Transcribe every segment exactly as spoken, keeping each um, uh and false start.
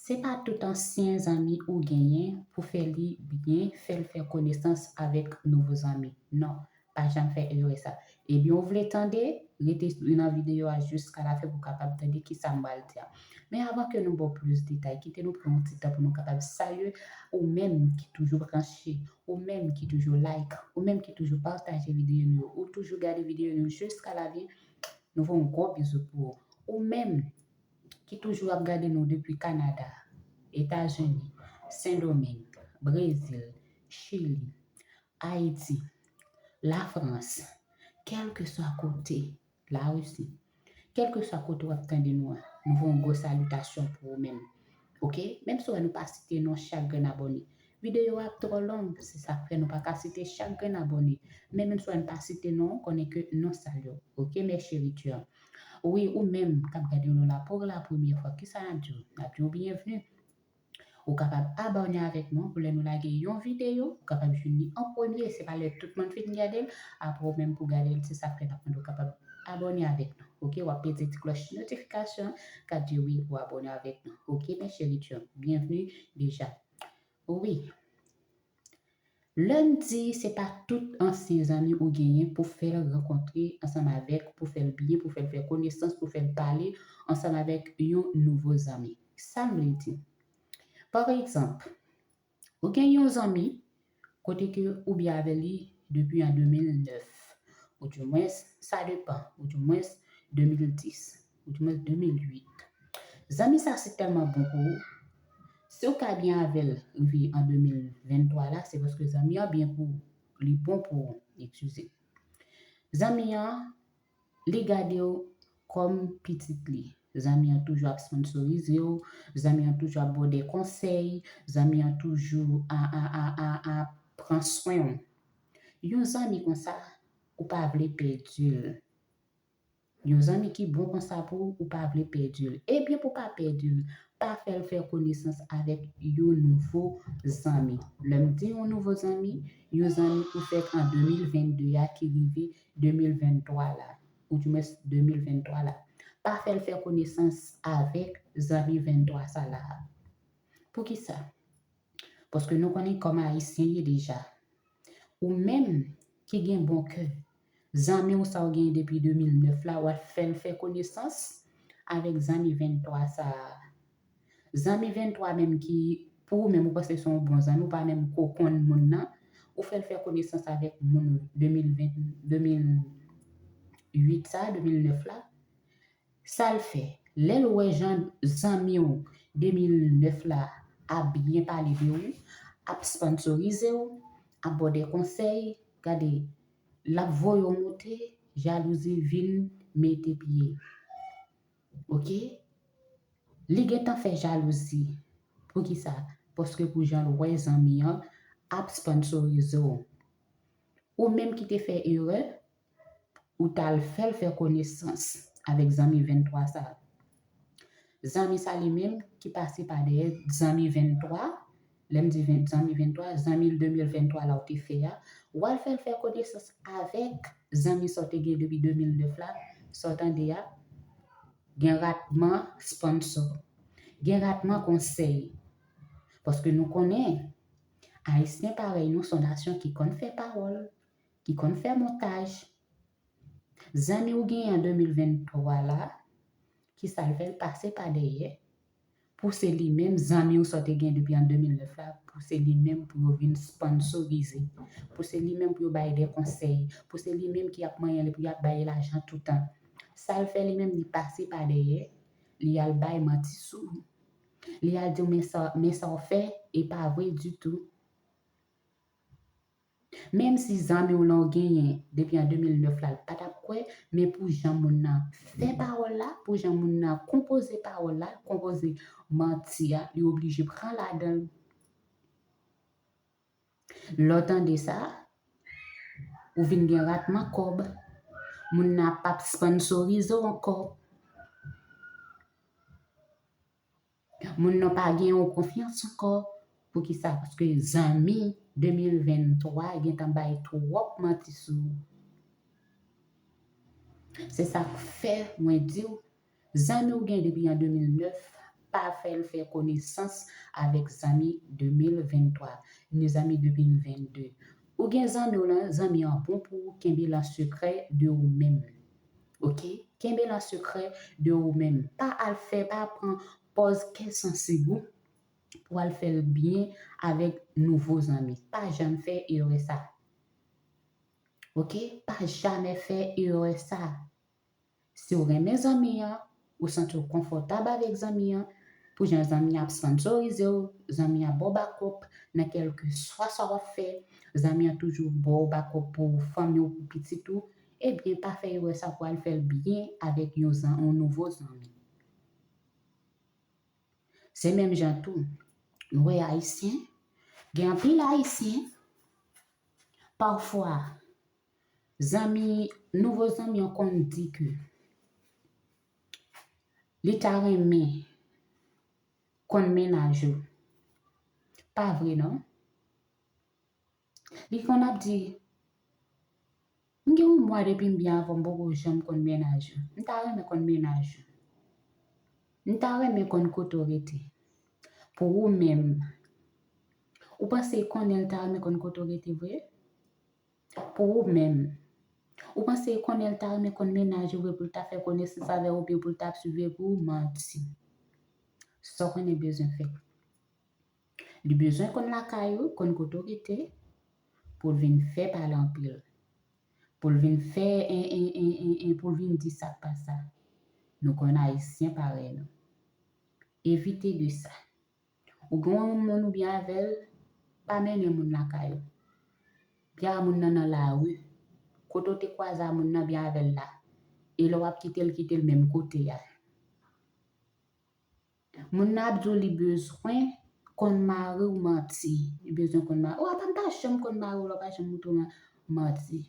Se pa tout ansyen zanmi ou genyen pou fè li byen, fè l fè konesans avèk nouvo zanmi. Non, pa janm fè erè sa. Ebyen, ou vle tande? Rete nan videyo a jiska lafen pou w kapab tande kisa m pral di a. Men avan ke nou ba w plis detay, kite nou pran yon ti tan pou nou kapab salye ou menm ki toujou branche, ou menm ki toujou like, ou menm ki toujou pataje videyo nou yo, ou toujou gade videyo nou yo jiska lafen, nou voye yon gwo bizou pou ou. Ou menm ki toujou ap gade nou depi Kanada, Etazini, Sendomeng, Brezil, Chili, Ayiti, Lafrans, kèlkeswa kote, Larisi, kèlkeswa kote w ap tande nou an, nou voye yon gwo salitasyon pou ou menm. Oke? Menm si w wè nou pa site non chak grenn abòne. Videyo a ap twò long, se sa k fè nou pa ka site chak grenn abòne. Men menm si w wè nou pa site non, konnen ke nou salye w. Oke, mes chéritures? Wi, ou menm k ap gade nou la pou la premyè fwa, kisa n ap di w? N ap di w byenvni. Ou kapab abòne avèk nou pou lè nou lage yon videyo, ou kapab jwenn li an premye. Se pa lè tout moun fin gade l, apre ou menm pou gade l, se sa k fè n ap mande w kapab abòne avèk nou. Oke, w ap peze ti klòch notifikasyon k ap di wi ou abòne avèk nou. Oke, mes chéritures, byenvni deja. Wi. Lè m di se pa tout ansyen zanmi ou genyen pou fè l rankontre ansanm avèk, pou fè l byen, pou fè l fè konesans, pou fè l pale ansanm avèk yon nouvo zanmi. Sa m vle di? Pa egzanp, ou gen yon zanmi kote ke ou byen avè li depi an de mil nèf, oudimwens, sa depan, oudimwens, de mil dis, oudimwens, de mil uit. Zanmi sa se tèlman bon pou ou. Si w ka byen avè l rive an de mil venntwa la, se paske zanmi an byen pou ou, li bon pou ou, eskize. Zanmi an, li gade w kòm pitit li. Zanmi an toujou ap sponsorize w, zanmi an toujou ap ba w de konsèy, zanmi an toujou a, a, a, a, a pran swen w. Yon zanmi konsa, ou pa vle pèdi l. Yon zanmi ki bon konsa pou ou, ou pa vle pèdi l. Ebyen, pou w pa pèdi l, pa fè l fè konesans avèk yon nouvo zanmi. Lè m di yon nouvo zanmi, yon zanmi ou fèt an de mil venn de a ki rive de mil venntwa la, oudimwens de mil venntwa la. Pa fè l fè konesans avèk zanmi venntwa sa la a. Poukisa? Paske nou konnen kòman Ayisyen ye deja. Ou menm ki gen bon kè, zanmi w sa w genyen depi de mil nèf la, w al fè l fè konesans avèk zanmi venntwa sa a. Zanmi venntwa menm ki, pou ou menm, ou panse se yon bon zanmi, ou pa menm ko konn moun nan, ou fè l fè konesans avèk moun de mil ven, de mil uit sa, de mil nèf la. Sa l fè? Lè l wè jan zanmi w de mil nèf la ap byen pale de ou, ap sponsorize w, ap ba w de konsèy, gade, l ap voye w moute, jalouzi vin mete pye. Oke? Li gentan fè jalouzi. Poukisa? Paske pou jan l wè zanmi an ap sponsorize w. Ou menm ki te fè erè, ou t al fè l fè konesans avèk zanmi venntwa sa a. Zanmi sa li menm ki pase pa dèyè zanmi venntwa, lè m di ven, zanmi venntwa, zanmi de mil venntwa la ou te fè a, w al fè l fè konesans avèk zanmi sa w te gen depi de mil nèf la, sa w tande a, gen ratman sponsò, gen ratman konsèy. Paske nou konnen, Ayisyen parèy nou, se yon nasyon ki konn fè pawòl, ki konn fè montaj. Zanmi w genyen an de mil venntwa la, ki sa l fè l pase pa dèyè, pou se li menm, zanmi w sa w te gen depi an de mil nèf la, pou se li menm pou yo vin sponsorize, pou se li menm pou yo bay de konsèy, pou se li menm ki ap manyen li, pou y ap bay lajan toutan. Sa l fè li menm, li pase pa dèyè, li al bay manti sou ou. Li al di w, men sa, men sa w fè, e pa vre ditou. Menm si zanmi w lan w genyen depi an de mil nèf la, l pa t ap kwè, men pou jan moun nan fè pawòl la, pou jan moun nan konpoze pawòl la, konpoze manti a, li oblije pran ladan l. Lè w tande sa, ou vin gen ratman kòb. Moun nan p ap sponsorize w ankò. Moun nan pa gen yon konfyans ankò. Poukisa? Paske zanmi de mil venntwa gentan bay twòp manti sou ou. Se sa k fè mwen di w, zanmi w gen depi an de mil nèf, pa fè l fè konesans avèk zanmi de mil venntwa, ni zanmi de mil vennde. Ou gen zanmi w lan, zanmi an bon pou ou, kenbe l an sekrè de ou menm. Oke? Kenbe l an sekrè de ou menm. Pa al fè, pa pran pòz kè sansib ou pou al fè l byen avèk nouvo zanmi. Pa janm fè erè sa. Oke? Pa jamè fè erè sa. Si w renmen zanmi an, ou santi w konfòtab avèk zanmi an, pou jan zanmi an ap sponsorize w, zanmi an ba w bakòp nan kèlkeswa sa w ap fè, zanmi an toujou ba w bakòp pou fanmi w, pou pitit ou, ebyen, pa fè erè sa pou al fè l byen avèk yon zan-, yon nouvo zanmi. Se menm jan tou, nou wè Ayisyen, gen anpil Ayisyen, pafwa, zanmi, nouvo zanmi an konn di ke li ta renmen konn mennaj ou. Pa vre, non? Li konn ap di, "M gen yon mwa depi m byen avè w, m poko janm konn mennaj ou. M ta renmen konn mennaj ou. M ta renmen konn kote w rete." Pou ou menm, ou panse konnen l ta renmen konn kote w rete vre? Pou ou menm, ou panse konnen l ta renmen konn mennaj ou vre pou l ta fè konesans avè w oubyen pou l ta ap swiv ou? Manti. Sa w konnen bezwen fè. Li bezwen konn lakay ou, konn kote w rete, pou l vin fè pale anpil. Pou l vin fè, en, en, en, en, en, pou l vin di sa k pa sa. Nou konn Ayisyen parèy nou. Evite de sa. Ou gen yon moun ou byen avè l, pa mennen moun lakay ou. Byen a moun nan nan lari. Kote w te kwaze a moun nan byen avè l la. E lè w ap kite l, kite l menm kote a. Moun nan ap di w li bezwen konn mari w, manti. Li bezwen konn mari w. Apa m pa janm konn mari w la, w pa janm montre w ma-, manti.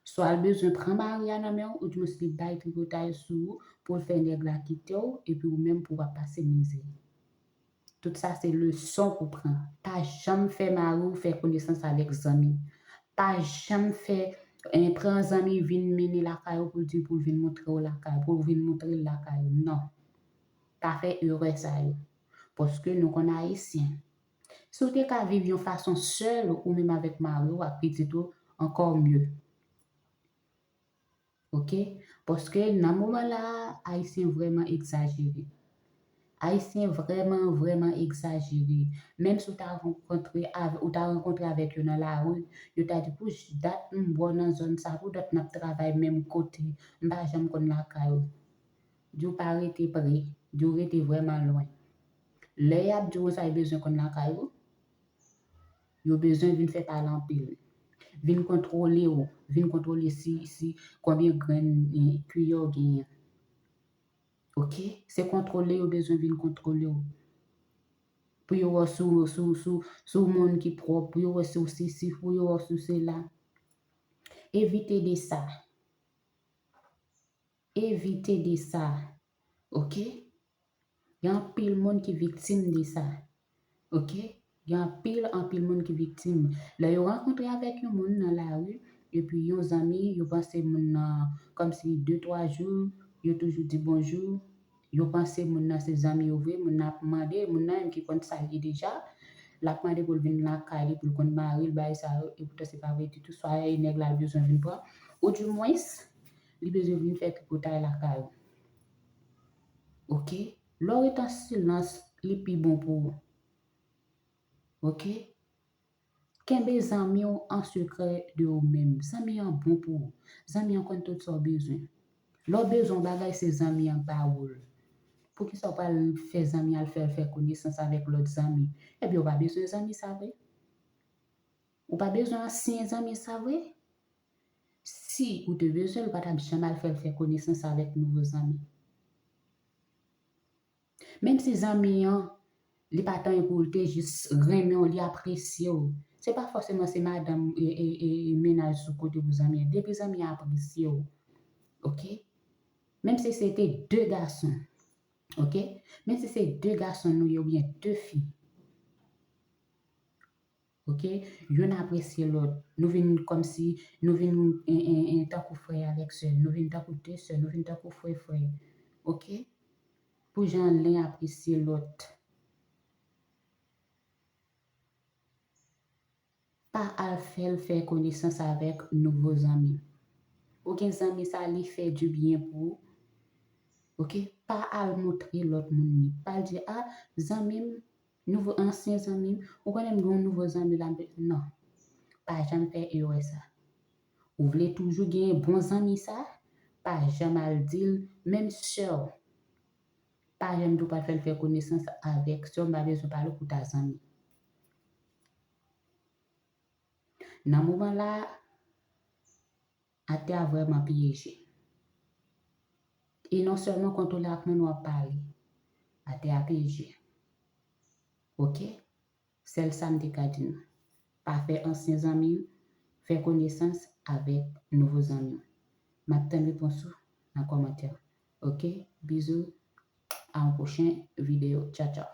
Swa l bezwen pran mari a nan men w, oudimwens li bay tripotay sou ou pou l fè nèg la kite w, epi ou menm pou w ap pase mizè. Tout sa se leson pou pran. Pa janm fè mari w fè konesans avèk zanmi. Pa janm fè, eh, pran zanmi vin mennen lakay ou pou l di pou l vin montre w lakay, pou l vin montre l lakay ou. Non. Pa fè erè sa yo. Paske nou konn Ayisyen. Si w te ka viv yon fason sèl ou menm avèk mari w ak pitit ou, ankò mye. Oke? Paske nan moman la a, Ayisyen vrèman egzajere. Ayisyen vrèman, vrèman egzajere. Menm si w ta rankontre avè-, ou ta rankontre avèk yo nan lari, yo ta di, "Pou dat m wè w nan zòn sa, pou dat n ap travay menm kote, m pa janm konn lakay ou." Di w pa rete pre, di w rete vrèman lwen. Lè y ap di w sa, yo bezwen konn lakay ou, yo bezwen vin fè pale anpil. Vin kontwole w, vin kontwole si, si konbyen grenn, eh, kiyè w genyen. Oke? Se kontwole yo bezwen vin kontwole w. Pou yo wè si w, si w, si w, si w moun ki pwòp, pou yo wè si w sesi, pou yo wè si w sela. Evite de sa. Evite de sa. Oke? Gen anpil moun ki viktim de sa. Oke? Gen anpil, anpil moun ki viktim. Lè yo rankontre avèk yon moun nan lari, epi yon zanmi, yo panse moun nan, kòmsi de, twa jou, yo toujou di bonjou, yo panse moun nan se zanmi yo vre, moun nan ap mande, moun nan menm ki konn sa l ye deja, l ap mande pou l vin lakay li, pou l konn mari l, bagay sa yo, epoutan se pa vre ditou, swa e nèg la l bezwen vin pran, oudimwens, li bezwen vin fè tripotay lakay ou. Oke? Lè w ret an silans, li pi bon pou ou. Oke? Kenbe zanmi w an sekrè de ou menm. Zanmi an bon pou ou. Zanmi an konn tout sa w bezwen. Lè w bezwen yon bagay, se zanmi an k ba ou l. Poukisa w pral fè zanmi an al fè l fè konesans avèk lòt zanmi? Ebyen, w pa bezwen zanmi sa vre? Ou pa bezwen ansyen zanmi sa vre? Si ou te bezwen l, ou pa t ap janm al fè l fè konesans avèk nouvo zanmi. Menm si zanmi an, li pa t anyen pou ou, li te jis renmen w, li apresye w. Se pa fòseman se madanm, e, e, e, e mennaj sou kote pou zanmi an. Depi zanmi an apresye w, oke? Menm si se te de gason, oke? Menm si se de gason nou ye oubyen de fi. Oke? Youn apresye lòt. Nou vin kòmsi, nou vin, en, en, en, tankou frè avèk sè. Nou vin tankou de sè. Nou vin tankou frè, frè. Oke? pou jan len apresye lòt. Pa al fè l fè konesans avèk nouvo zanmi. Ou gen zanmi sa, li fè dibyen pou ou. Oke? Pa al montre lòt moun li. Pa al di, a, zanmi m, nouvo, ansyen zanmi m, ou konnen m gen yon nouvo zanmi la, m pe-, non. Pa janm fè erè sa. Ou vle toujou gen bon zanmi sa, pa janm al di l, menm sè w. Pa janm di w pral fè l fè konesans avèk sè w, m pa bezwen pale w pou ta zanmi. Nan moman la, atè a vrèman pyeje. E non sèlman kontwole ak moun w ap pale, atè a pyeje. Oke? Sèl sa m te ka di nou. Pa fè ansyen zanmi w fè konesans avèk nouvo zanmi w. M ap tann repons ou nan kòmantè. Oke? Bizou, a yon pwochen videyo. Tchaw, tchaw.